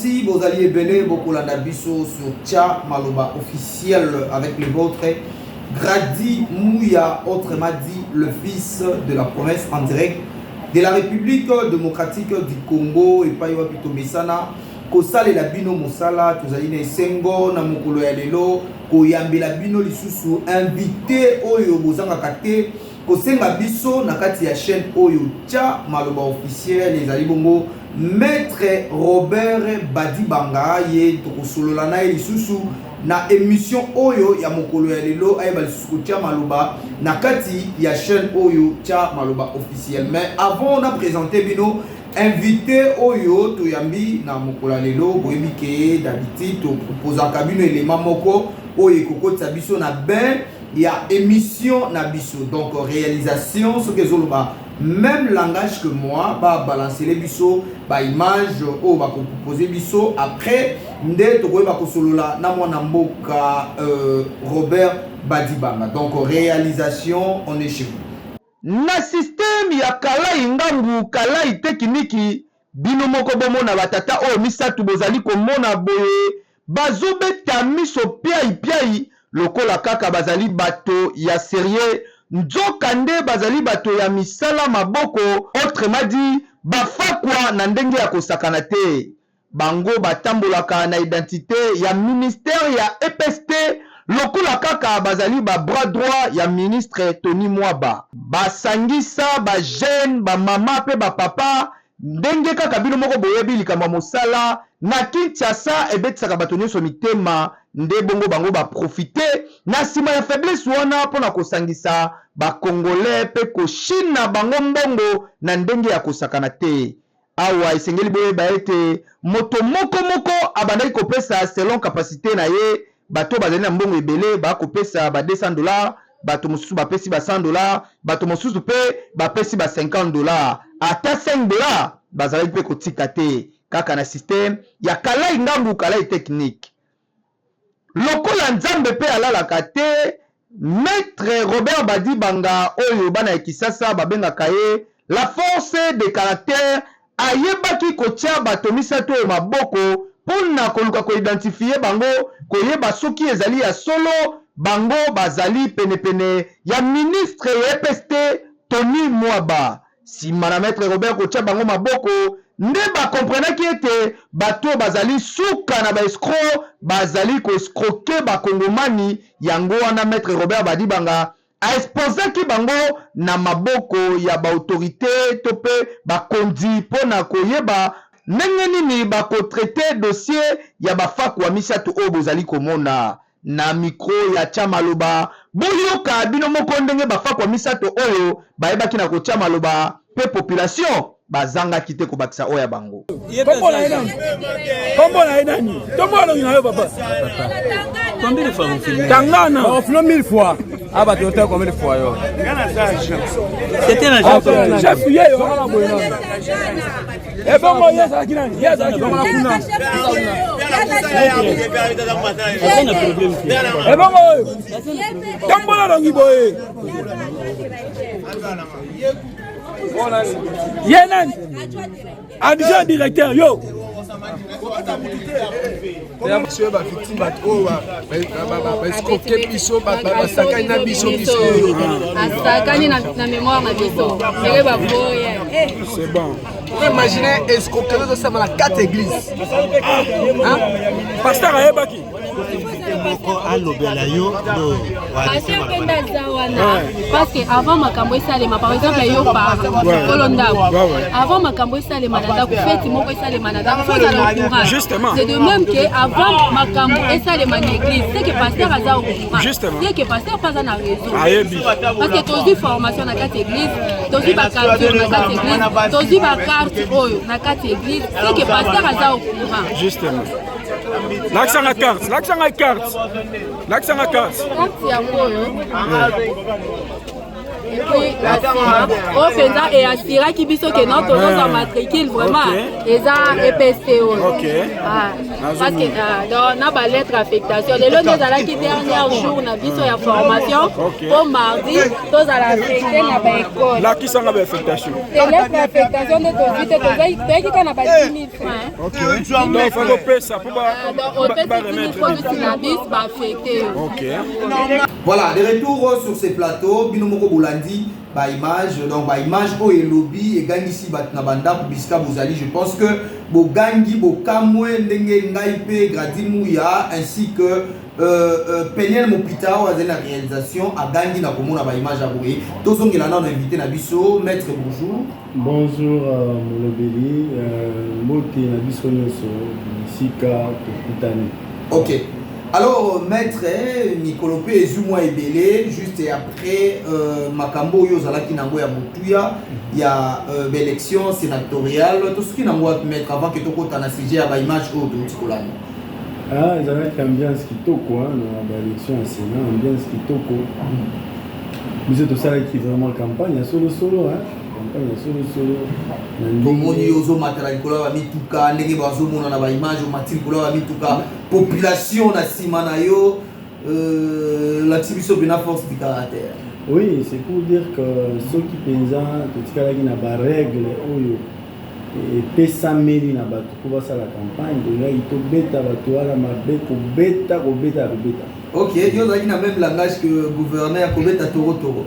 Merci bozali ebele bokolanda biso sur Tcha Maloba officiel avec le vôtre Grady Mouya, autrement dit le fils de la promesse en direct de la République démocratique du Congo epai wapi tomesana kosalela bino mosala. Tozali na esengo na mokolo ya lelo koyambela bino lisusu invité oyo bozangaka te kosenga biso na kati ya chaîne oyo Tcha Maloba officiel. Ezali bongo Maître Robert Badibanga. Ye tokosolola na ye lisusu na émission oyo ya mokolo ya lelo, ayeba lisusu kotia maloba na kati ya chaîne oyo Tcha Maloba officiel. Mais avant na présenter bino invité oyo toyambi na mokolo ya lelo, boyebi ke d'habitude toproposaka bino élément moko oyo ekokotisa biso na bain ya émission na biso. Donc réalisation, soki ezoloba même langage que moi, babalancele biso baimage oyo bakopropose biso. Après nde tokoyeba kosolola na mwana mboka Robert Badibanga. Donc réalisation, on est chez vous. Na système ya Kalai Ngangu Kalai Technique, bino moko bomona batata oyo misato bozali komona boye, bazobeta miso piai piai lokola kaka bazali bato ya sérieux, nzoka nde bazali bato ya misala maboko, autrement dit bafakwa na ndenge ya kosakana te. Bango batambolaka na identité ya ministère ya EPST lokola kaka bazali ba bras droit ya ministre Tony Mwaba. Basangisa bajeune, bamama mpe bapapa. Ndenge kaka bino moko boyebi, likambo ya mosala na Kinshasa ebetisaka bato nyonso mitema. Nde bongo bango baprofite na nsima ya faiblesse wana mpona kosangisa Bacongolais mpe koshina bango mbongo na ndenge ya kosakana te. Awa esengeli boyeba ete moto moko moko abandaki kopesa selon capacité na ye. Bato bazali na mbongo ebele bakopesa ba 200 $, bato mosusu bapesi ba 100 $, bato mosusu mpe bapesi ba 50 $, ata 5 $ bazalaki mpe kotika te, kaka na système ya Kalai Ngambu Kalai Technique. Lokola Nzambe mpe alalaka te, Maître Robert Badibanga, oyo bana ya Kisasa babengaka ye la force de caractère, ayebaki kotia bato misato oyo maboko mpona koluka koidentifier bango, koyeba soki ezali ya solo bango bazali penepene ya ministre ya EPST Tony Mwaba. Nsima na Maître Robert kotia bango maboko, nde bakomprenaki ete bato oyo bazali suka na baescrocs, bazali koescroquer Bakongomani. Yango wana Maître Robert Badibanga aexposaki bango na maboko ya baautorité to mpe bakonzi mpona koyeba ndenge nini bakotraiter dossier ya bafakwa misato oyo bozali komona na micro ya Tya Maloba. Boyoka bino moko ndenge bafakwa misato oyo bayebaki na kotia maloba mpe population bazangaki te kobakisa oyo ya bango. Kombo na ye nani? Kombo na ye nani? Tombo alongi na yo, papa. Combien de fois vous filmez? Tangana. On filme mille fois. Ah bah tu combien de fois, yo? C'était un agent. Chef ye yo. Ebongo ye azalaki nani? Ye azalaki nani? Aza na problème te. Ebongo oyo tombola alongi boye, ye nani? Adjoint directeur yo. Biso bavictime, bato oyo baescroquer biso, basakani na biso, biso oyo. Asakani na mémoire na biso ndenge baboye. C'est bon. Imagine escroquerie ezosama na 4 église. Pasteur ayebaki. Moko alobela yo. Pasteur mpe nde aza wana, parce que avant makambo esalema, par exemple yo kolo ndako, avant makambo esalema na ndako, feti moko esalema na ndako, faut ozala au courant. Justement. C'est de même que avant makambo esalema na église, c'est que pasteur aza au courant. Justement. C'est que pasteur mpe aza na réseau. Ayebi. Parce que tozwi formation na kati église, tozwi bacapture na kati église, tozwi bacarte oyo na kati église, c'est que pasteur aza au courant. Justement. Lakisanga carte, lakisanga carte, lakisanga carte. Carte yango oyo, et puis na nsima oyo mpenza eassuraki biso ke non, tozozwa matricule vraiment, eza EPST oyo. Ah. Parce que donc na ba lettre affectation lelo nde ezalaki dernier jour na biso ya formation po mardi tozala affecté na ba école. Lakisa nga ba affectation. Te lettre affectation nde tozwi te, toyaki kaka na ba 10 000 francs. Ok. Donc faut kopesa po ba Donc opesi 10 000 francs syllabus ba affecté yo. Ok. Voilà, de retour sur ces plateaux, bino moko bolandi ba image, donc ba image oyo elobi egangisi bato na bandako bisika bozali. Je pense que bogangi, bokamwe ndenge ngai mpe Gradi Muya ainsi que Peniel Mopita oyo azali na réalisation agangi na komona ba image ya boye. Tozongela nano invité na biso, maître, bonjour. Bonjour molobeli, mbote na biso nyonso bisika tokutani. Ok. Alors maître, mikolo mpe ezwi mwa ebele juste après makambo oyo ozalaki nango ya motuya ya baélection sénatoriale. Tosuki nango wapi, maître, avant ke tokota na sujet ya baimage oyo touti kolanda? Ah, ezalaki ambiance kitoko na baélection ya Sénat, ambiance kitoko. Biso tosalaki vraiment campagne ya solosolo, campagne ya solosolo. Tomoni ozomatela likolo ya bamituka, ndenge bazomona na baimage, omati likolo ya bamituka, population na nsima na yo, lakisi biso mpena force du caractère. Oui, c'est pour dire que soki mpenza totikalaki na barègle oyo epesameli na bato mpo basala campagne, tolingaki tobeta bato wana mabe, kobeta, kobeta, kobeta. Ok, yo ozalaki na même langage que gouverneur, kobeta torotoro.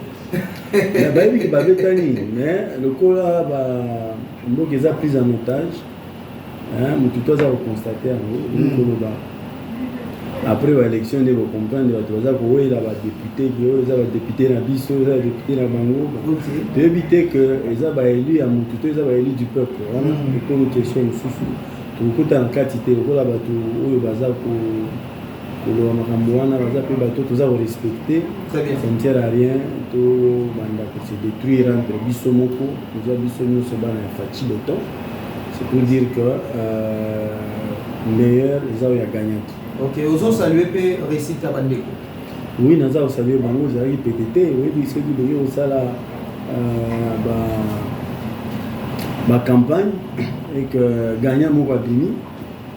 Bayebiki babetani, mais lokola mboka eza prise en otage, motu to aza koconstate yango, koloba après baélection nde bocomprendre bato baza kowela badéputé ke oyo eza badéputé na biso, eza badéputé na bango. Toyebi te ke eza baélu ya motu to eza baélu du peuple. Wana ekomi question mosusu, tokokota na kati te. Lokola bato oyo baza koloba makambo wana baza mpe bato toza korespecte, ça ne sert à rien tobanda kose détruire entre biso moko. Toza biso nyonso bana ya Fatshi Béton. C'est pour dire que meilleur eza oyo agagnaki. Ok, ozosalue mpe réussite ya bandeko. Oui, naza kosalue bango. Ezalaki pete te. Oyebi, soki boki kosala bacampagne et que gagnant moko abimi,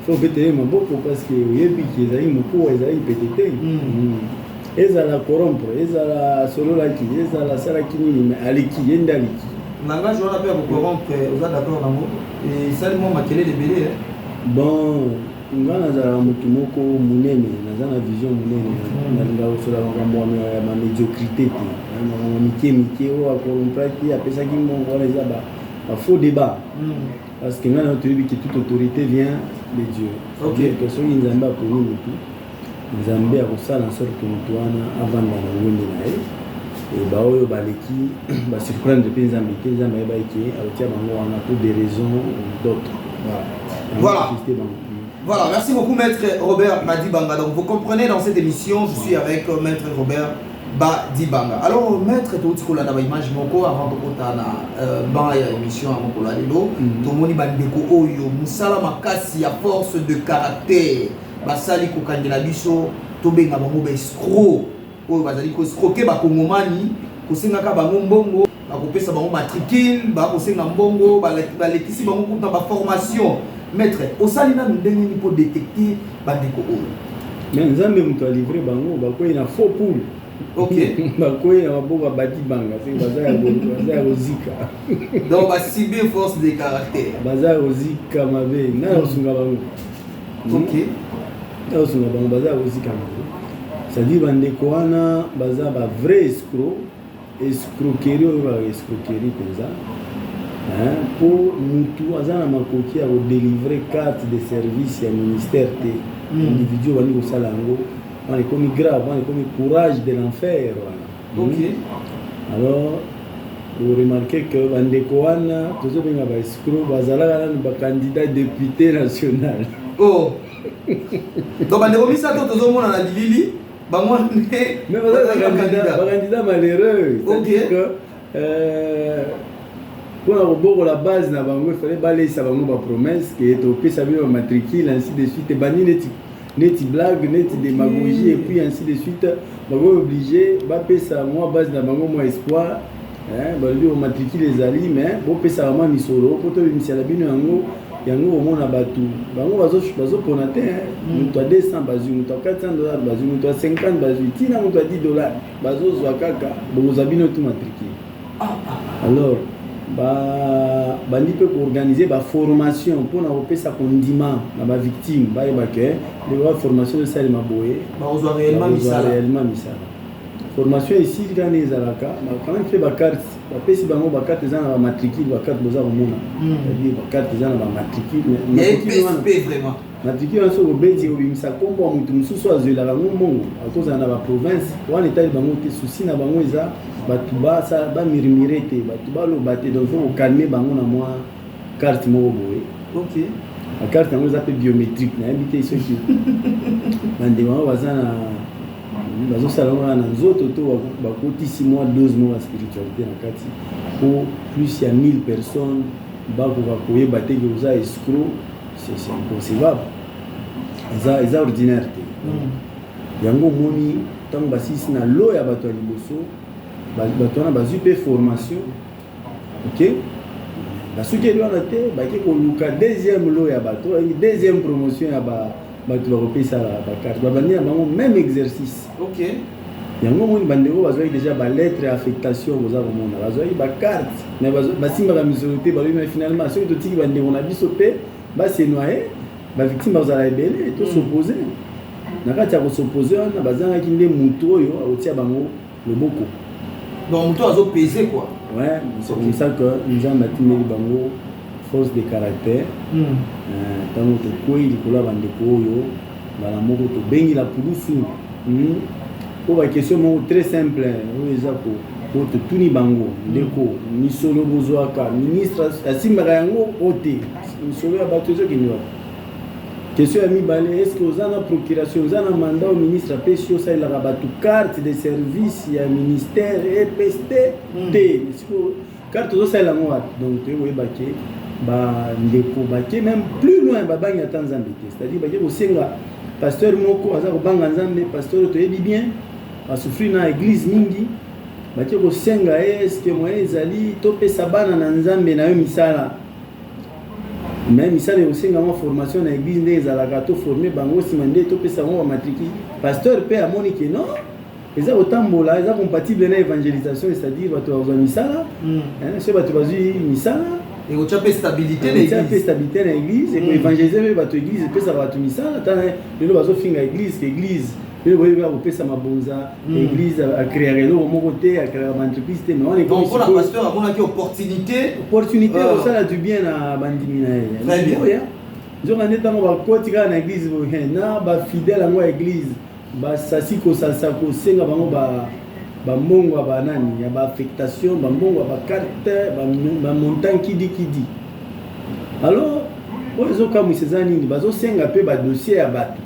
faut obetele maboko, parce que oyebi ki ezalaki mokuwa, ezalaki pete te. Ezala corrompre, ezala asololaki, ezala asalaki nini, mais aleki, ye nde aleki. Langage wana mpe ya kocorrompre, oza d'accord nango? Esali mwa makelele ebele. Bon, nga nazalaka motu moko monene, naza na vision monene. Nalingaka kosola makambo ya bamédiocrité te, makambo mike mike oyo acorrompraki, apesaki mbongo, wana eza bafaux débat, parce que ngai na toyebi ke toute autorité vient de Dieu. Que soki Nzambe aponi motu, Nzambe akosala en sorte que motu wana avanda na ngwende na ye. E baoyo baleki basurprendre mpe Nzambe te. Nzambe ayebaki ke akotia bango wana pour des raisons ou d'autres. Voilà. Voilà, merci beaucoup Maître Robert Badibanga. Donc vous comprenez, dans cette émission, je suis avec Maître Robert Badibanga. Alors Maître, tout ce qu'on a dans image moko avant de kota na ban ya émission ya mokolo ya lelo, tomoni bandeko oyo musala makasi ya force de caractère basali kokangela biso, tobenga bango ba escroc oyo bazali koescroquer bakongomani, kosengaka bango mbongo, bakopesa bango matricule, bakosenga mbongo, balekisi bango kuta baformation. Maître, osali nanu ndenge nini mpo détecter bandeko oyo? Mais Nzambe moto alivre bango, bakwei na faux poule. Bakwei na maboko ya Badibanga, seke baza ya kozika. Donc basubir force de caractère. Baza ya kozika mabe. Ngai na kosunga bango. Na kosunga bango, baza ya kozika mabe. C'est-à-dire bandeko wana baza ba vrai escroc, escroquerie oyo ba escroquerie mpenza, mpo mutu aza na makoki ya kodélivre carte de service ya ministère te. Individu obandi kosala yango wana, ekomi grave wana, ekomi courage de l'enfer wana. Alors oremarke que bandeko wana tozobenga baescroc bazalaka nanu bacandidat député national. Oh, donc bandeko misato tozomona na bilili, bango nde Mais baza bacandidat malheureux. C'est-à-dire que mpona kobokola base na bango, efale balesa bango bapromesse ke topesa bino bamatricule, ainsi de suite. Ebandi neti blague, neti démagogie, et puis ainsi de suite, bakoki obligé bapesa mwa base na bango mwa espoir. Balobi bamatricule ezali, mais bopesaka mwa misolo mpo tobimisela bino yango. Yango omona bato bango bazopona te, moto ya 200 bazwi, moto ya 400 $ bazwi, moto ya 50 bazwi, ntina moto ya 10 $ bazozwa kaka, bokozwa bino tu matricule. Alors bandi mpe koorganiser baformation mpona kopesa kondima na bavictime, bayeba ke ndeko baformation esalema boye, bakozwa réellement misala. Réellement misala. Formation esili kaka nde ezalaka quand même mpe bacarte, bapesi bango bacarte eza na bamatricule. Bacarte boza komona, c'est-à-dire bacarte eza na bamatricule. Ya EPSP vraiment. Matricule wana, soki obeti, obimisa nkombo ya motu mosusu azwelaka yango mbongo, akozala na baprovince wana, etali bango te. Souci na bango eza bato bamurmure te, bato baloba te. Donc faut kocalmer bango na mwa carte moko boye. Bacarte yango eza mpe biométrique. Nayebi te soki bandeko yango baza na bazosala yango kaka na nzoto to bakotisi mwa dose moko ya spiritualité na kati, po plus ya 1000 personnes bakoka koyeba te ke oza escroc. C'est inconcevable, eza ordinaire te. Yango omoni, ntango basilisi na lo ya bato ya liboso, bato wana bazwi mpe formation, ok, basukeli wana te, bake koluka deuxième lot ya bato, bayengi deuxième promotion ya bato bakopesa bacarte, babandi na bango même exercice. Yango omoni, bandeko bazwaki déjà balettre ya affectation, boza komona bazwaki bacarte, mais basimbaka misolo te. Balobi, mais finalement soki totiki bandeko na biso mpe basenoye, bavictime bazala ebele, tos'oppose. Na kati ya kos'opposer wana, bazangaki nde motu oyo akotia bango loboko. Donc moto azopese quoi. Ouais, c'est comme ça que Nzambe atindeli bango force de caractère. Ntango tokwei likolo ya bandeko oyo, mbala moko tobengi la pulusu po baquestion moko très simple oyo eza po totuni bango: ndeko, misolo bozwaka, ministre asimbaka yango o te? Misolo ya bato ezokende wapi? Question ya mibale: est ce que oza na procuration, oza na mandat oyo ministre apesi yo, osalelaka bato carte de service ya ministère EPST te? Sikoyo carte ozosalela yango wapi? Donc toye koyeba ke bandeko bake même plus loin, babangi ata Nzambe te, c'est-à-dire bake kosenga pasteur moko aza kobanga Nzambe, pasteur oyo toyebi bien, asouffrir na église mingi. Bake kosenga ye: est-ce moyen ezali topesa bana na Nzambe na yo misala? Mais misala ekosenga mwa formation na église, nde ezalaka toforme bango, nsima nde topesa bango bamatricule. Pasteur mpe amoni ke non, eza kotambola, eza compatible na évangélisation, c'est-à-dire bato bazwa misala. Soki bato bazwi misala, ekotia mpe stabilité na ekotia mpe église. Stabilité na église, ekoévangélise mpe bato. Église epesaka bato misala. Tana lelo bazofinga église ke église lelo boyebi kaka kopesa mabonza, église acréaka eloko moko te, acréaka baentreprise te, mais wana Donc mpona pasteur amonaki opportunité. Opportunité kosala du bien na bandimi na ye. Très bien. Oya nzoka nde ntango bakoti kaka na église boye, na bafidèle yango ya église basasi kosasa kosenga bango bambongo ya banani ya baaffectation, bambongo ya bacarte, bamontant kidikidi. Alors oyo ezokamwisa eza nini? Bazosenga mpe badossier ya bato,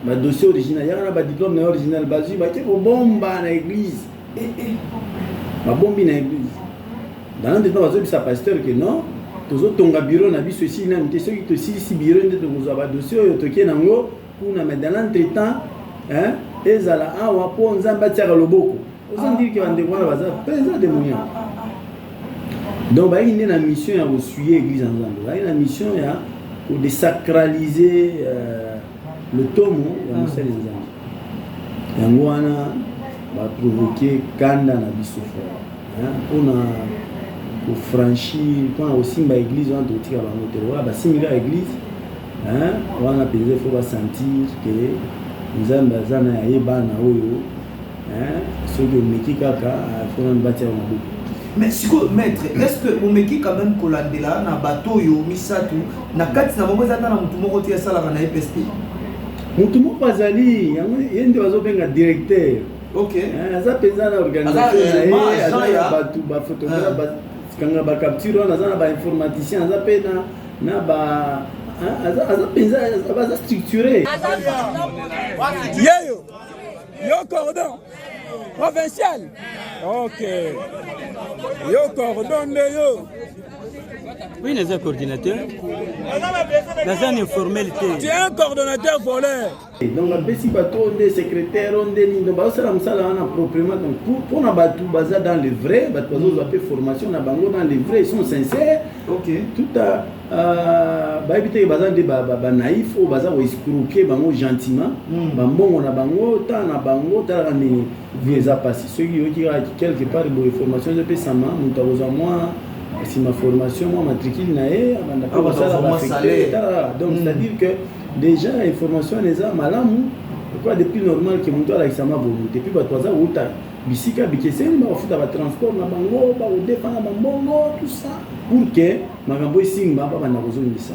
badossier original yaka na badiplôme na ye original, bazwi, bake kobomba na église, babombi na église. Dans l'entretemps, bazobisa pasteur ke non, tozotonga bureau na biso, esili nanu te, soki tosilisi bureau nde tokozwa badossier oyo tokie nango kuna, mais dans l'entretemps, hein, ezala awa mpo Nzambe atiaka loboko. Ozandiri ke bandeko wana baza mpenza démoniaque. Donc bayaki nde na mission ya kosuye église ya Nzambe, bayaki na mission ya kodésacraliser lotomo ya mosali ya Nzambe. Yango wana baprovoke kanda na biso fort mpona kofranchir, mpona kosimba église wana. Tokotika bango te. Lokola basimbi kaka église wana mpenza, il faut basentir ke Nzambe aza na ye bana oyo. Soki omeki kaka, faut nanu batia maboko. Mais sikoyo, maître, est ce que omeki quand même kolandela na bato oyo misato, na kati na bango eza ata na motu moko te asalaka na EPSP? Motu moko azali, yango ye nde bazobenga directeur. Aza mpenza na organisation na ye, aza na bato baphotographe, bakanga bacapture wana, aza na bainformaticien, aza mpe na ba aza mpenza, aza structuré. Yeyo yo cordon provincial, ok, yo cordon nde yo. Oui, naza coordinateur. Naza informel te. Tu es un coordonnateur voleur. Donc bapesi bato oyo nde secrétaire oyo nde nini, donc bazosala mosala wana proprement. Donc mpona bato baza dans le vrai, bato bazozwa mpe formation na bango dans le vrai, ils sont sincères. Tout à bayebi teke baza nde banaïf oyo baza koescroquer bango gentiment bambongo na bango, tala na bango, talaka ndenge vie eza mpasi. Soki yoki kaka quelque part boye formation ezopesama, moto akozwa mwa nsima formation, mwa matricule na ye, abanda mpe kosala baaffecté. Talaka, donc c'est à dire que déjà information wana eza malamu. Quoi de plus normal que moto alakisa ma volonté? Puis bato baza kouta bisika bikeseni, bakofuta batransport na bango, bakodefa na bambongo, tout ça pour que makambo esimba, babanda kozongisa,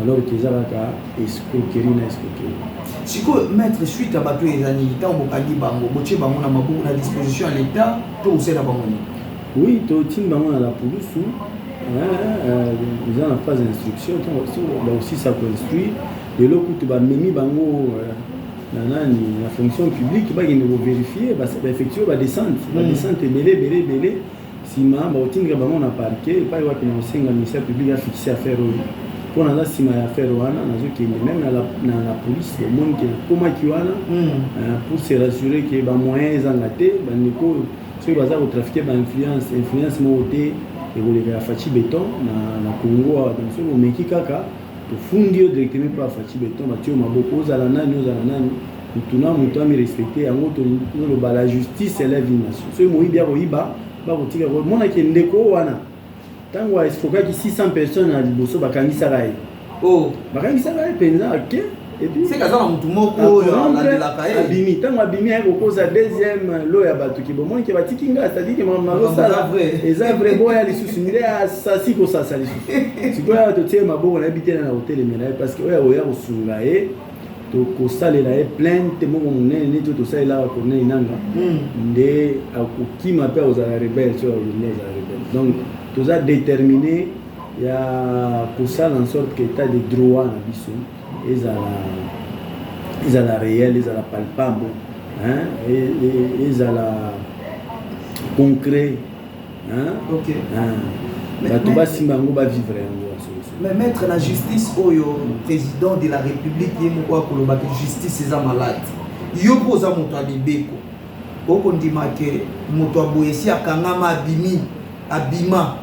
alors que eza kaka escroquerie na escroquerie. Sikoyo, maître, suite ya bato eza nini? Ntango bokangi bango, botie bango na maboko, na disposition ya l'État, to kosala bango nini? Oui, totindi bango na la pulusu, eza na phase d'instruction. Ntango bakosisa koinstruire, lelo kutu bamemi bango na nani, na fonction publique, bakende kovérifier, baeffectue badescente, badescente ebele ebele ebele. Nsima bakotindika bango na parquet, epai wapi na kosenga ministère public afixe affaire oyo, mpo naza nsima ya affaire wana. Nazokende même na police, omoni ke nakomaki wana pour se rassurer ke bamoyen ezanga te. Bandeko oyo soki baza kotrafiquer bainfluence, influence moko te ekoleka ya Fatshi Béton na Congo awa. Donc soki omeki kaka, tofundi yo directement mpo ya Fatshi Béton, batie yo maboko, ozala nani, ozala nani, mutu na moto amirespecte yango. Toloba la justice élève une nation. Soki moyibi akoyiba, bakotika monaki ndeko wana. Ntango aescroquaki 600 personnes na liboso, bakangisaka ye. Oh. Bakangisaka ye mpenza ake. Seke aza na motu moko oyo alandelaka ye. Abimi, ntango abimi, aye kokoza deuxième lot ya bato ke bomoni ke batiki nga, c'est-à-dire ke makambo nazosala eza vrai, boya lisusu. Nde asasi kosasa lisusu. Sikoyo awa totie maboko, nayebi te na kotelemela ye, parce que oyo akoya kosunga ye, tokosalela ye plainte moko monene neti oyo tosalelaka Corneille Nanga. Nde akokima mpe akozala rebelle, soki akolingi azala rebelle. Donc toza déterminé ya kosala en sorte que état de droit na biso ezala réel, ezala palpable, hein, ezala concret, hein? Hein. Bato basimba yango, bavivre yango. Mais maître, la justice oyo président de la République ye moko akolobaka justice eza malade, yo mpo oza moto ya mibeko, okondima ke moto aboye esi akangama, abimi, abima,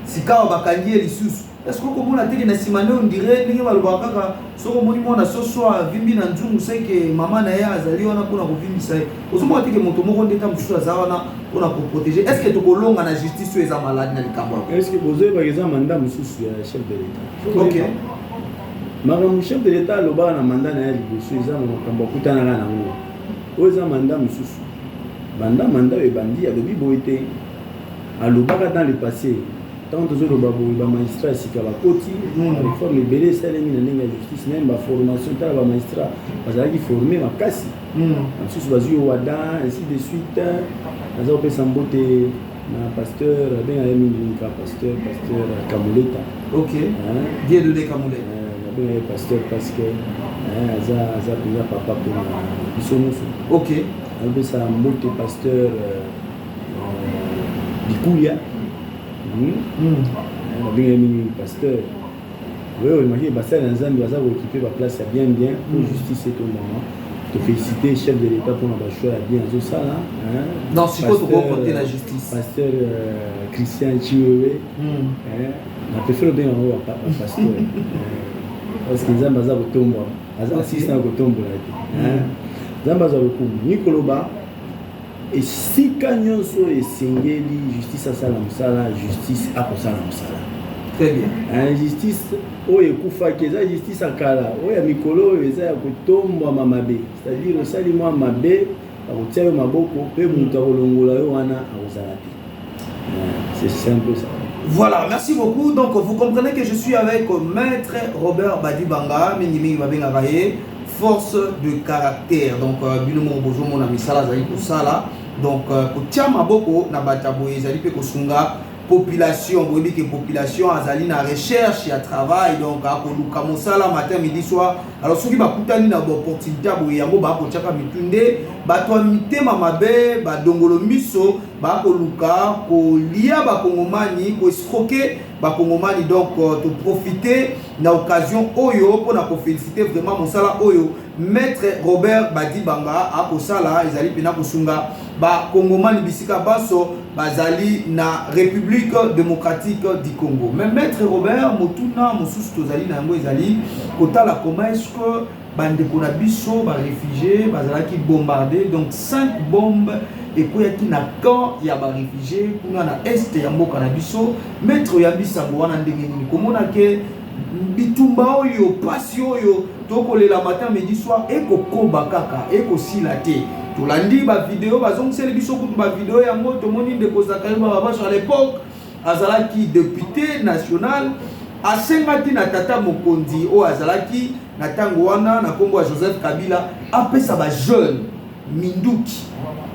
sikawa bakangi ye lisusu? Est ce que okomona teke na nsima nde ondire ndenge balobaka kaka, soki omoni mwana soso avimbi na nzungu, seke mama na ye azali wana mpona kovimbisa ye? Ozomona teke moto moko nde ta mosusu aza wana mpona koprotéger? Est ce que tokolonga na justice oyo eza malade na likambo yango? Est ce que bozoyebaka eza mandat mosusu ya chef de l'État? Makambo chef de l'État alobaka na mandat na ye liboso, eza makambo akutanaka nango. Oyo eza mandat mosusu. Banda mandat oyo ebandi, alobi boye te, alobaka dans le passé. Ntango tozoloba boye, bamagistrat ya sika bakoti, baréforme ebele esalemi na ndenge ya justice, même baformation. Tala bamagistrat bazalaki formé makasi, bamisusu bazwi owada, ainsi de suite. Naza kopesa mbote na pasteur, abengaka ye mingi kaka pasteur, pasteur Kamuleta. Ok, Dieudonné Kamuleta. Nabenga ye pasteur parce que aza mpenza papa mpona biso nyonso. Nazopesa mbote pasteur Likulia, babenga ye mingi pasteur oyo oyemaki. Basali na Nzambe baza kooccuper baplace ya bien bien po justice etombama. Tofélicité chef de l'État mpona bachoix ya bien azosala. Non, sikoyo tokokote na justice. Pasteur Christian Chiwewe, na préfère obenga yango bapasteur parce que Nzambe aza kotombola, aza asisi na kotombola te. Nzambe aza lokumu. Nikoloba esika nyonso esengeli justice asala mosala, justice akosala mosala. Très bien. Justice oyo ekufaki eza justice ya kala. Oyo ya mikolo oyo eza ya kotombwama mabe, c'est-à-dire osali mwa mabe, bakotia yo maboko, mpe moto akolongola yo wana akozala te. C'est un peu ça. Voilà, merci beaucoup. Donc, vous comprenez que je suis avec Maître Robert Badibanga, mingi mingi babengaka ye force de caractère. Donc, bino moko bozomona misala azali kosala. Donc, kotia maboko na bato ya boye ezali mpe kosunga. Population, boyebi ke population azali na recherche ya travail, donc akoluka mosala matin, midi, soir. Alors soki bakutani na baopportunité ya boye, yango bakotiaka mitu nde bato ya mitema mabe, badongolo miso, bakoluka kolia bakongomani, koescroquer bakongomani. Donc toprofite na occasion oyo mpona koféliciter vraiment mosala oyo maître Robert Badibanga akosala. Ezali mpena kosunga bakongomani bisika baso bazali na République démocratique du Congo. Mais maître Robert, motuna mosusu tozali na yango ezali kotala comment est ce que bandeko na biso baréfugiés bazalaki bombardé. Donc 5 bombes ekweyaki na camp ya baréfugiés kuna na est ya mboka na biso. Maître, oyambi sango wana ndenge nini, komona ke bitumba oyo, pasi oyo tokolela matin, midi, soir ekokoba kaka, ekosila te? Tolandi bavideo, bazongiseli biso kutu bavideo yango. Tomoni ndeko Zakari Bababaswe, à l'époque azalaki député national, asengaki na tata mokonzi oyo azalaki na ntango wana na nkombo ya Joseph Kabila apesa bajeune minduki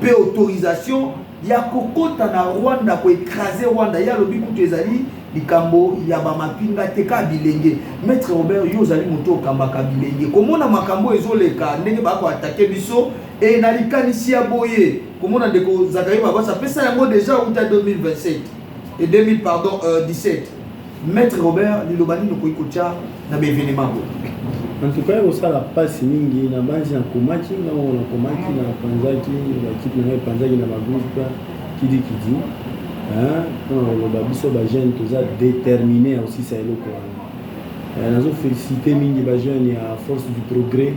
mpe autorisation ya kokɔta na Rwanda, koécraser Rwanda. Ye alobi kutu ezali likambo ya bamapinga te, ka bilenge. Maître Robert, yo ozali moto okambaka bilenge, komona makambo ezoleka, ndenge bakoattaquer biso e na likanisi ya boye, komona ndeko Zakari Bababaswe apesa yango déjà uta 2027 et 2000, pardon, 17. Maître Robert, liloba nini okoki kotia na baévénement boye? En tout cas, ekosala mpasi mingi. Na banzi nakomaki, nga moko nakomaki, napanzaki baéquipe na ngai, epanzaki na bagroupe kidikidi mpona koloba biso bajeune toza déterminé ya kosisa eloko wana. Nazoféliciter mingi bajeune ya Force du Progrès.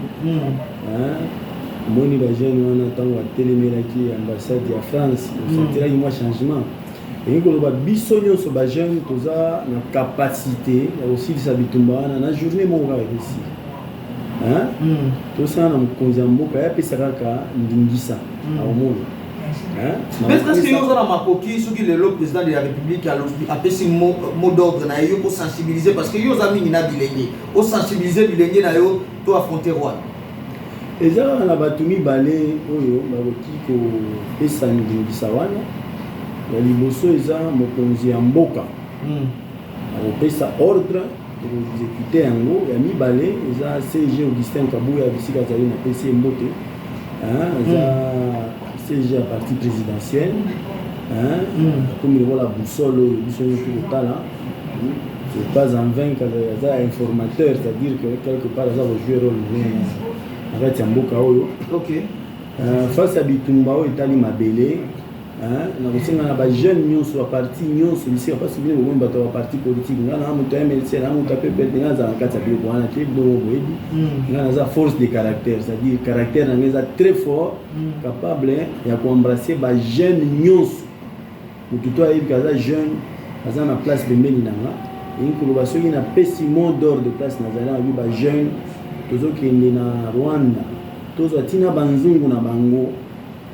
Omoni bajeune wana, ntango batelemelaki ambassade ya France, osentiraki mwa changement. Elingi koloba biso nyonso bajeune toza na capacité ya kosilisa bitumba wana na journée moko kaka, ekosila. Tosala na mokonzi ya mboka, ye apesa kaka ndingisa, akomona. Maître, est-ce que yo oza na makoki, soki lelo président de la République apesi mot d'ordre na ye, yo kosensibiliser, parce que yo oza mingi na bilenge, osensibiliser bilenge na yo to affronter Rwanda? Eza kaka na bato mibale oyo bakoki kopesa ndingisa wana. Ya liboso eza mokonzi ya mboka, akopesa ordre, tokoexécuter yango. Ya mibale eza SG Augustin Kabuya. Bisika azali, napesi ye mbote. Aza SG ya parti présidentiel, akomi lokola boussole oyo biso nyonso tokotala. C'est pas en vain aza informateur, c'est-à-dire que quelque part aza kojouer rôle monene na kati ya mboka oyo. Face ya bitumba oyo etali mabele, na kosenga na bajeune nyonso, baparti nyonso bisika, mpasi bino bomoni bato ya baparti politique. Ngai na moto ya MLC, na moto ya PPRD, ngai nazala na kati ya biloko wana te. Biloko boyebi, ngai naza force de caractère, c'est-à-dire caractère na ngai eza très fort, capable ya koembrasser bajeune nyonso. Motu to ayebi aza jeune, aza na place pembeni na nga. Elingi koloba soki napesi mot d'ordre, place nazali, nabi bajeune tozokende na Rwanda, tozwa ntina banzungu na bango,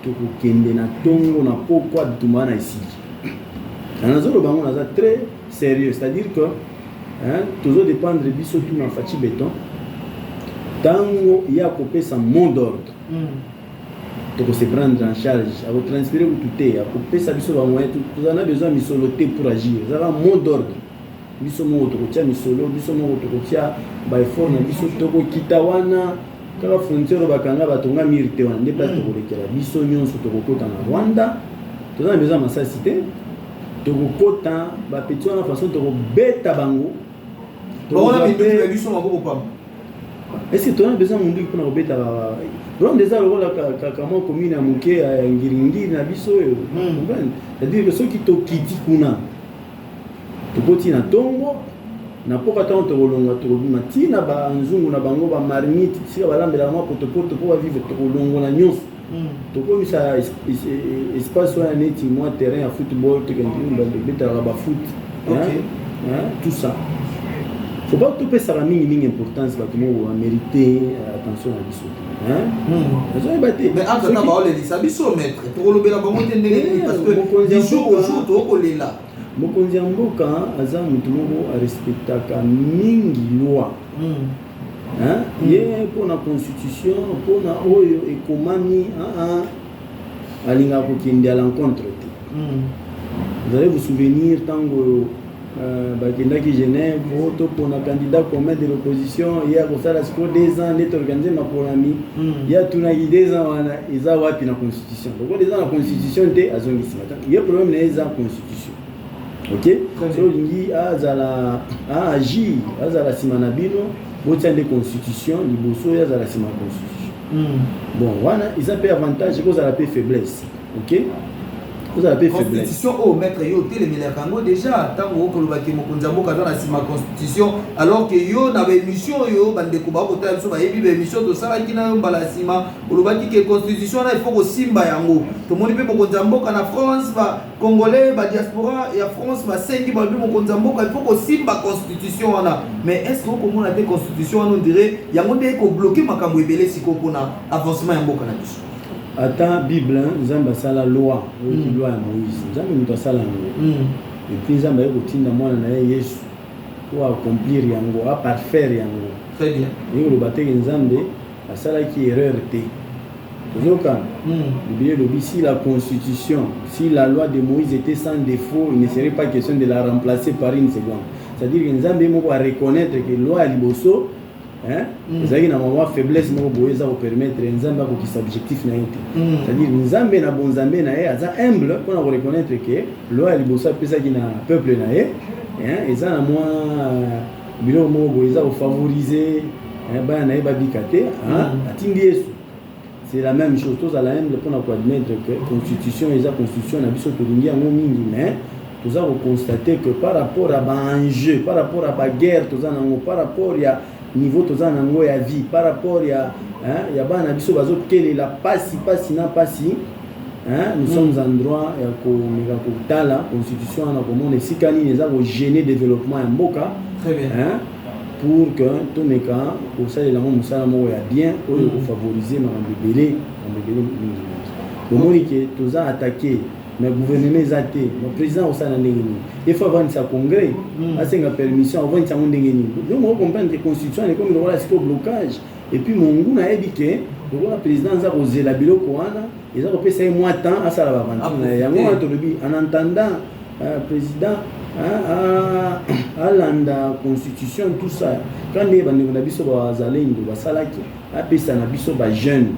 tokokende na ntongo na pokwa, bitumba wana esili. Nazoloba yango, naza très sérieux, c'est-à-dire que hein, tozodépendre biso tu na Fatshi Béton. Ntango ye akopesa mot d'ordre, tokose prendre en charge. Akotranspirer kutu te, akopesa biso bamoyen. Tozala na besoin misolo te pour agir. Ezalaka mot d'ordre, biso moko tokotia misolo, biso moko tokotia baeffort na biso, tokokita wana kaka frontière oyo bakanga batonga mur te, wana nde place tokolekela. Biso nyonso tokokota na Rwanda, toza na besoin masasi te, tokokota bapeti wana, façon tokobeta bango. Bango minduki na biso maboko pamba. Est-ce que toza besoin munduki mpona kobeta Rwanda? Eza lokola kamwa commune ya moke ya Ngiringiri na biso oyo, comprendre? C'est-à-dire que soki tokiti kuna, tokoti na ntongo na mpoka, ntango tokolonga, tokobima ntina banzungu na bango, bamarmite sika balambelaka mwa potopoto mpo bavivre, tokolongola nyonso, tokomisa espace wana neti mwa terrain ya football, tokende betalaka bafoot, tout ça. Faut pas topesaka mingimingi importance bato moko bamérite attention na biso te, nazoyeba te. Mais entre temps baolelisa biso, maître, tokolobela bango te ndenge nini? Parce que du jour au jour tokolela. Mokonzi ya mboka aza motu moko arespectaka mingi loi. Ye mpona constitution, mpona oyo ekomami, alingaka kokende à l'encontre te. Vous allez vous souvenir ntango bakendaki Genève, o topona candidat commun de l'opposition, ye akosala sikoyo 2 ans nde toorganiser maponami. Ye atunaki 2 ans wana eza wapi na constitution? Lokola eza na constitution te, azongi nsima. Ye problème na ye eza constitution. Ok, so olingi azala aagir, azala nsima na bino, botia nde constitution liboso, oyo azala nsima ya constitution. Bon, wana eza mpe avantage, ekozala mpe faiblesse. Ok, kozala mpe faiblesse. Constitution oyo, maître, yo otelemelaka yango déjà ntango okolobaki mokonzi ya mboka aza na nsima constitution, alors que yo na baémission oyo bandeko bakotala biso bayebi baémission tosalaki na yo mbala ya nsima, olobaki ke constitution wana il faut kosimba yango. Tomoni mpe mokonzi ya mboka na France, bacongolais badiaspora ya France basengi, balobi mokonzi ya mboka il faut kosimba constitution wana. Mais est ce que okomona te constitution wana, on dirait yango nde ekobloquer makambo ebele sikoyo mpona avancement ya mboka na biso? Ata Bible, Nzambe asala loi oyoki, loi ya Moïse, Nzambe moto asala yango. Et puis Nzambe aye kotinda mwana na ye Yesu po accomplir yango, aparfaire yango. Très bien. Eyi koloba teke Nzambe asalaki erreur te. Tozokana Biblia elobi: si la constitution, si la loi de Moïse était sans défaut, il ne serait pas question de la remplacer par une seconde. C'est-à-dire que Nzambe ye moko areconnaître que loi ya liboso, hein, ezalaki na mwa faiblesse moko boye eza kopermettre Nzambe akokisa objectif na ye te. C'est-à-dire Nzambe na bonzambe na ye aza humble mpona koreconnaître ke loi ya liboso apesaki na peuple na ye, hein, eza na mwa biloko moko boye eza kofavoriser, hein, bana na ye babika te, hein, atindi Yesu. C'est la même chose, tozala humble mpona koadmettre que constitution eza constitution na biso, tolingi yango mingi, mais toza koconstater que par rapport à baenjeu, par rapport à baguerre toza nango, par rapport ya niveau toza nango ya vie, par rapport ya, hein, ya bana na biso bazokelela pasi pasi na pasi, hein, nous sommes en droit ya komeka kotala constitution wana, komona esika nini eza kogêner développement ya mboka. Très bien. Hein, pour que tomeka kosalela yango mosala moko ya bien oyo kofavoriser makambo ebele, makambo ebele mingi mingi. Bomoni ke toza attaqué, mais gouvernement eza te. Mo président akosala ndenge nini? Il faut avandisa congrès, asenga permission, avandisa yango ndenge nini? Donc ocomprendre ke constitution ekomi lokola sikoyo blocage. Et puis mongu nayebi ke lokola président aza kozela biloko wana, eza kopesa ye mwa temps asala baventure na ye. Yango wana tolobi, en attendant président alanda constitution, tout ça, ka nde bandeko na biso bazalendo basalaki, apesa na biso bajeune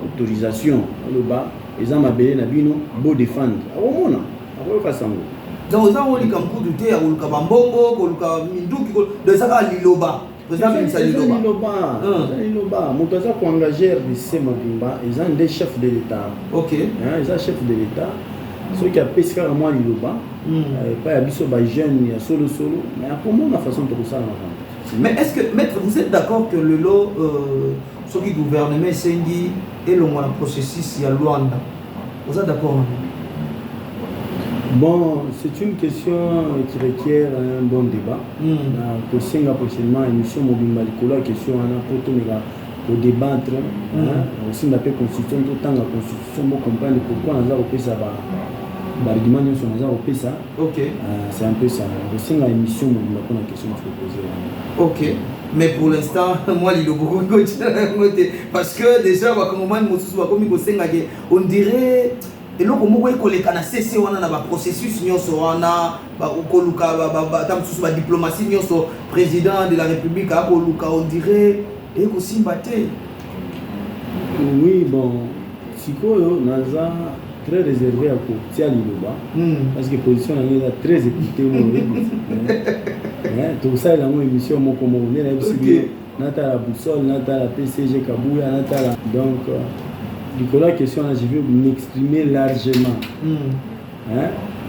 autorisation, aloba eza mabele na bino, bodéfendre. Akomona, akoyoka sango. Donc oza kolika mputu te ya koluka bambongo, koluka minduki, donc eza kaka liloba, président abimisa liloba. Liloba, eza liloba. Moto aza koengager RDC mobimba eza nde chef de l'État. Eza chef de l'État. Soki apesi kaka mwa liloba epai ya biso bajeune ya solosolo, mais akomona façon tokosala makambo. Mais est-ce que, maître, vous êtes d'accord que lelo soki gouvernement esengi elongwa na processus ya Luanda, oza d'accord nango? Bon, c'est une question qui requiert un bon débat. Na kosenga prochainement émission mobimba likolo ya question wana po tomeka kodébattre, kosimba mpe constitution, totanga constitution, bocomprendre pourquoi naza kopesa baargument nyonso naza kopesa. C'est un peu ça. Kosenga émission mobimba mpona question proposé wana. Ok, mais pour l'instant moi lilobo kokotiela yango te, parce que déjà bakongomani mosusu bakomi kosenga ke on dirait eloko moko ekoleka na cc wana na baprocessus nyonso wana, koluka ata mosusu badiplomatie nyonso président de la République akoluka, on dirait ekosimba te. Oui, bon, sikoyo naza très réservé ya kotia liloba parce que position na ngai eza très écouté. Mo oyebi, tokosalela yango émission moko moko nde nayebisi bino. Natala Boussole, natala PCG Kabuya, natala. Donc likolo ya question wana, je vais m'exprimer largement,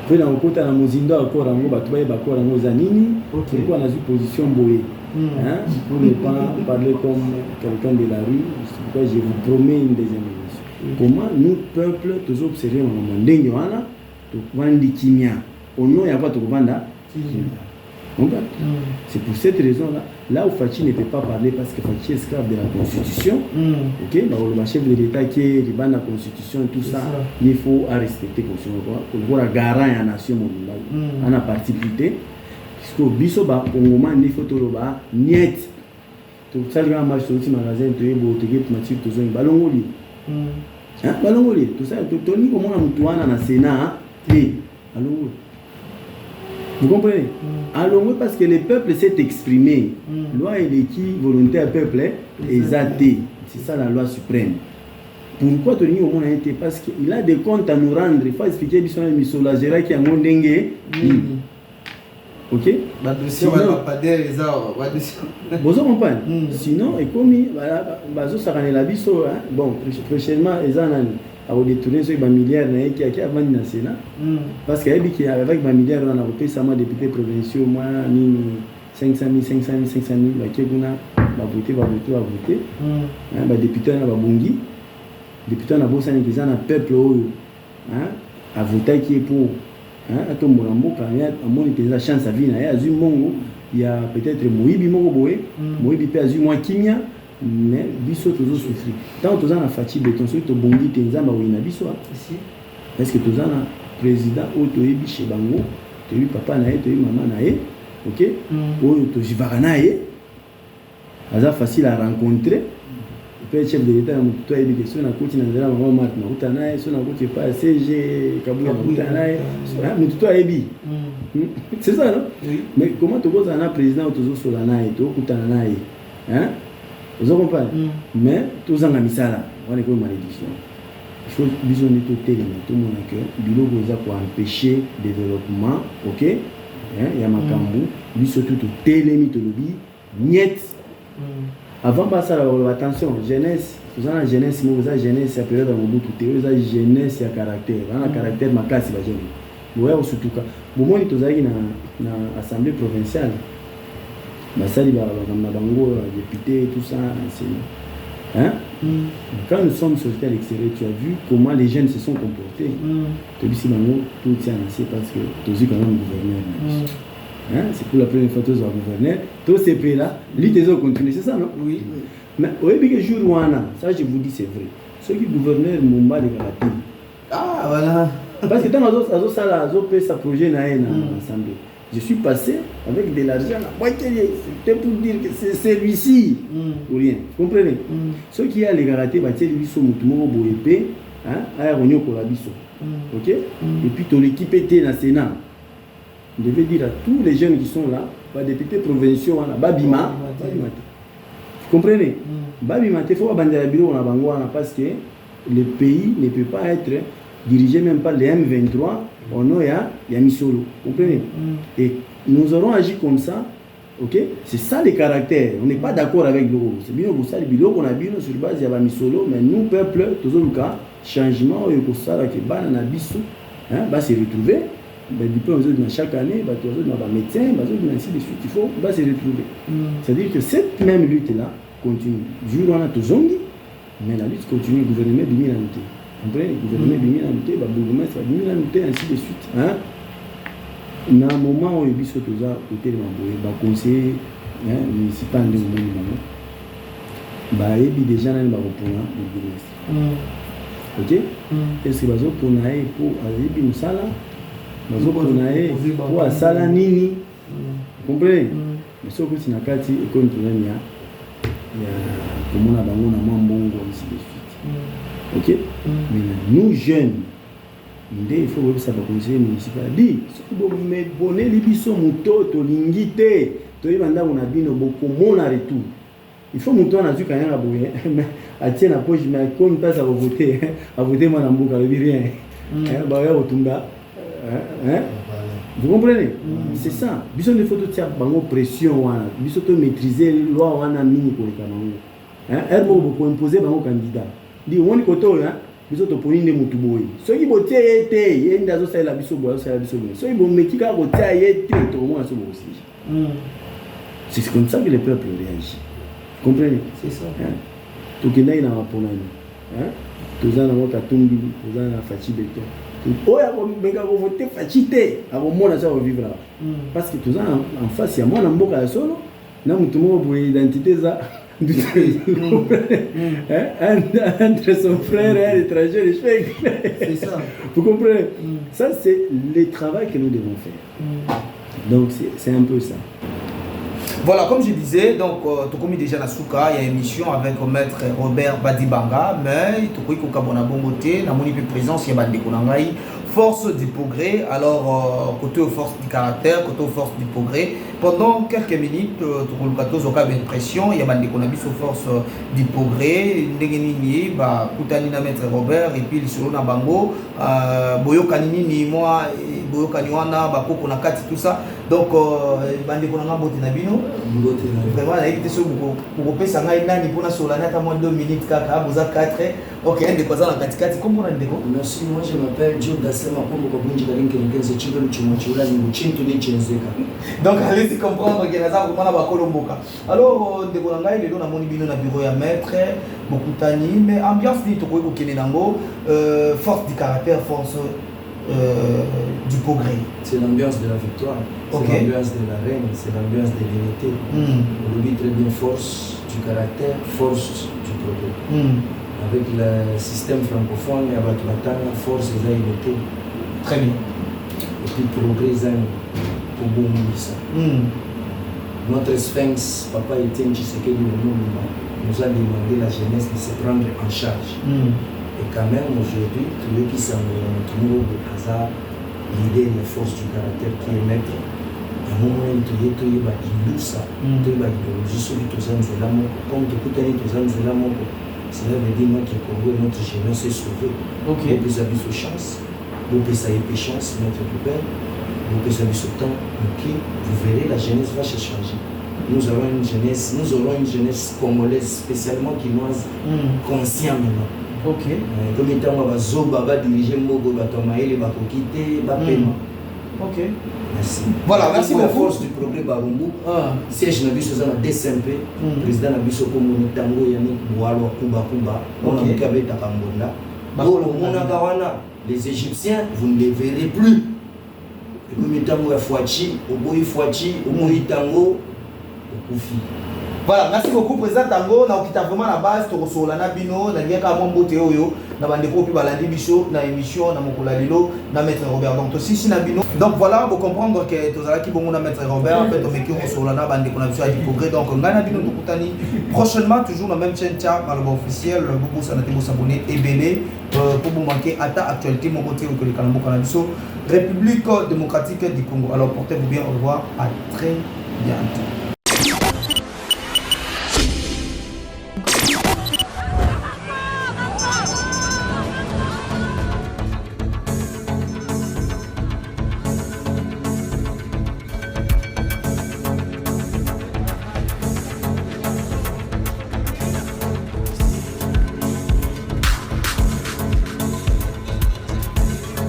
mpe na kokota na mozindo ya accord yango, bato bayeba accord yango eza nini, pourquoi nazwi position boye, hein, pour ne pas parler comme quelqu'un de la rue. C'est pourquoi je vous promets une deuxième émission. Comment nous, peuple, tozoobserve makambo ndenge wana, tovandi kimia, au nom ya kwa tokovanda kimia. C'est pour cette raison-là, là où Fatshi ne peut pas parler parce que Fatshi est esclave de la Constitution, ok, bah, le chef de l'État qui est la Constitution, tout ça, il faut à respecter la Constitution. Pour le garant de la nation, on a parti pris. Puisque biso ba Congomani, il faut toloba niet. Tosali kaka marche, touti magasin, toyebo toke primature, tozongi, balongoli, balongoli. Tosali, tolingi komona motu wana na Sénat te. Alongwe. Vous comprenez? Alongwe parce que le peuple s'est exprimé. Loi eleki volonté ya peuple eza te. C'est ça la loi suprême. Pourquoi tolingi komona ye te? Parce que il a des comptes à nous rendre. Il faut expliquer biso na misolo agéraki yango ndenge nini. Ok? Badossier wana bapader eza badossier. Bozo comprendre? Sinon ekomi bazosakanela biso. Bon, prochainement eza nani akodétourne soki bamilliard na ye ki aki avandi na Sénat, parce que ayebi ki avec bamilliard wana akopesa mwa député provinciaux mwa nini, 500 000, 500 000, 500 000. Bakie kuna, bavote, bavote, bavote. Badéputé wana babongi. Député wana abosaniki eza na peuple oyo avotaki ye mpo atombola mboka. Amoni mpenza chance ya vie na ye, azwi mbongo ya peut-être moyibi moko boye, moyibi mpe azwi mwa kimia, mais biso tozosouffrir. Ntango toza na Fatshi Béton, soki tobongi te, Nzambe akoyina biso. Est ce que toza na président oyo toyebi chez bango, toyebi papa na ye, toyebi mama na ye, ok, oyo tovivaka na ye, aza facile à rencontrer mpe chef de l'État na motu to ayebi ke soki nakoti na nzela mama Marthe, nakutana na ye, soki nakoti epai ya SG Kabuya, nakutana na ye, motu to ayebi. C'est ça, non? Mais comment tokozala na président oyo tozosola na ye, tokutana na ye, ozo comprendre, mais tozanga misala? Wana ekomi malédiction. Il faut biso nde totelema, tomona ke biloko eza koempêcher développement, ok, ya makambo. Biso tu totelemi, tolobi niet. Avant basala, bakoloba attention jeunesse. Toza na jeunesse moko, eza jeunesse ya période ya Mobutu te. Oyo eza jeunesse ya caractère, baza na caractère makasi. Bajeune boya kosutuka. Bomoni, tozalaki na assemblée provinciale, basali makambo na bango, député, tout ça, c'est hein? Quand nous sommes sortis à l'extérieur, tu as vu comment les jeunes se sont comportés. Tobisi bango tout tient na parce que tozwi quand même gouverneur na biso. Hein? C'est pour la première fois tozwa gouverneur, tosepela, lutte ezocontinue, c'est ça, non? Oui. Mais oyebi ke jour wana, ça je vous dis, c'est vrai, soki gouverneur Momba alekaka te, Ah voilà. Parce que ntango azosala, azopesa projet na ye na assemblée, je suis passé avec de l'argent na bwakeli, c'était pour dire que c'est celui-ci ou rien, comprenez? Soki ye alekaka te, batieli biso motu moko boye mpe aya konyokola biso, ok, et puis toleki mpe te na Sénat. On devait dire à tous les jeunes qui sont là, badéputés provinciaux wana babima, babima te, comprenez? Babima te, faut babandela biloko na bango wana, parce que le pays ne peut pas être dirigé même par les M23 au nom ya misolo, comprenez? Et nous aurons agi comme ça, ok. C'est ça le caractère. On n'est pas d'accord avec biloko. C'est bien kosala biloko na bino sur base ya bamisolo, mais nous, peuple, tozoluka changement oyo ekosalaka bana na biso base retrouver. Badiplôme ezobima chaque année, bato bazobima, bamédecin bazobima, ainsi de suite. Il faut base retrouver. C'est à dire que cette même lutte là continue. Jour wana tozongi, mais la lutte continue. Gouvernement ebimi nanu te, comprenez? Gouvernement ebimi nanu te, babourgmestre babimi nanu te, ainsi de suite, hein? Na moment oyo biso toza kotelema boye, baconseiller municipal nde omoni bango bayebi déjà nani bakopona bourgmestre, ok. Est ce que bazopona ye mpo ayebi mosala? Bazopona ye mpo asala nini? Comprenez? Mais soki okoti na kati, ekomi problème ya komona bango na mwa mbongo, ainsi de suite, ok. Mais na nous jeunes nde il faut koyebisa baconseiller municipal di soki boneli biso moto tolingi te, toyeba ndako na bino, bokomona retour. Il faut moto wana azwi kanyanga boye, atie na poche, mais komi mpasi akovote, avote mwana mboka, alobi rien, baya kotumba. Vous comprenez? C'est ça. Biso nde faut totia bango pression wana, biso tomaîtriser loi wana mingi koleka bango. Heure moko bokoimpose bango candidat ndi omoni kote oyo, biso toponi nde motu boye. Soki botie ye te, ye nde azosalela biso boye, azosalela biso boye. Soki bomeki kaka kotia ye te, tokomona so bokosija. C'est comme ça que le peuple réagit, comprenez? C'est ça. Tokendaki na maponani, toza nango Katumbi, toza na Fatshi Béton. Oyo akomeka kovote Fatshi te, akomona so akovivre, parce que toza en face ya mwana mboka ya solo na motu moko boye, identité eza entre son frère et un étranger, les cheveux. C'est ça. Vous comprenez? Ça, c'est le travail que nous devons faire. Donc, c'est un peu ça. Voilà, comme je disais, donc, tokomi déjà na suka, il y a émission avec maître Robert Badibanga, mais tokoki kokabona bongo te, namoni pe présence ya bandeko na ngai. Force du progrès. Alors, côté force du caractère, côté force du progrès. Pendant quelques minutes, tokoluka tozoka impression, ya bandeko na biso force du progrès, ndenge nini bakutani na maître Robert et puis lisolo na bango, boyokani nini mwa boyokani wana bakoko na kati, tout ça. Donc bandeko na nga, mbote na bino. Vraiment nayebi te soki bokopesa ngai nani mpona solani ata mwa 2 minutes kaka. Boza 4. Ok, ndeko aza na katikati, kombo na ndeko? Merci, moi je m'appelle Joe Dasema Kombo Kabunji Kalinkelenkenze Chibelu Chimochula Ningu Chintu ni Chenzeka. Donc allez-y comprendre ke naza vraiment na bakolo mboka. Alors ndeko na ngai, lelo namoni bino na bureau ya maître, bokutani, mais ambiance nini tokoki kokende nango, force du caractère, force du progrès? C'est l'ambiance de la victoire, c'est l'ambiance de la reine, c'est l'ambiance de l'unité. On dit très bien force du caractère, force du progrès. Avec le système francophone, il y a bato batanga, force eza unité. Très bien. Et puis progrès eza kobongisa. Notre sphinx, Papa Etienne Tshisekedi Lumumba, nous a demandé, la jeunesse, de se prendre en charge. Et quand même aujourd'hui, toyoki sango ya moto moko boye aza leader ya force du caractère qui est maître. Yango monani toye toyeba indusa, toyeba idéologie, soki toza nzela moko. Comme tokutani, toza nzela moko, cela veut dire notre Congo et notre jeunesse est sauvée. Bopesa biso chance, bopesa ye mpe chance, maître Robert, bopesa biso temps moke, vous verrez, la jeunesse va se changer. Nous aurons une jeunesse, nous aurons une jeunesse congolaise, spécialement kinoise, conscient maintenant. Komi ntango bazoba badirige mboka, bato ya mayele bakoki te, bapema. Merci. Voilà, merci Pour la beaucoup. Force du progrès Barumbu, siège na biso eza na DCMP, président na biso komoni Tango Yannick Bwalwa Kuba Kuba, mpona moke abetaka mbonda. Oyo omonaka wana, les Égyptiens, vous ne les verrez plus. Ekomi ntango ya Fatshi, oboyi Fatshi, oboyi Tango, okufi. Voilà, merci beaucoup président Tango. Na okita vraiment na base, tokosolola na bino. Nalingaka mwa mbote oyo na bandeko mpe balandi biso na émission na mokolo ya lelo na maître Robert. Donc tosisi na bino. Donc voilà, bocomprendre ke tozalaki bongo na maître Robert mpe tomeki kosolola na bandeko na biso ya du progrès. Donc ngai na bino tokutani prochainement, toujours na même chaîne, Tia Maloba officiel. Bobosana te bosabonner ebele po bomanquer ata actualité moko te oyo koleka na mboka na biso, République démocratique du Congo. Alors portez-vous bien, au revoir, à très bientôt.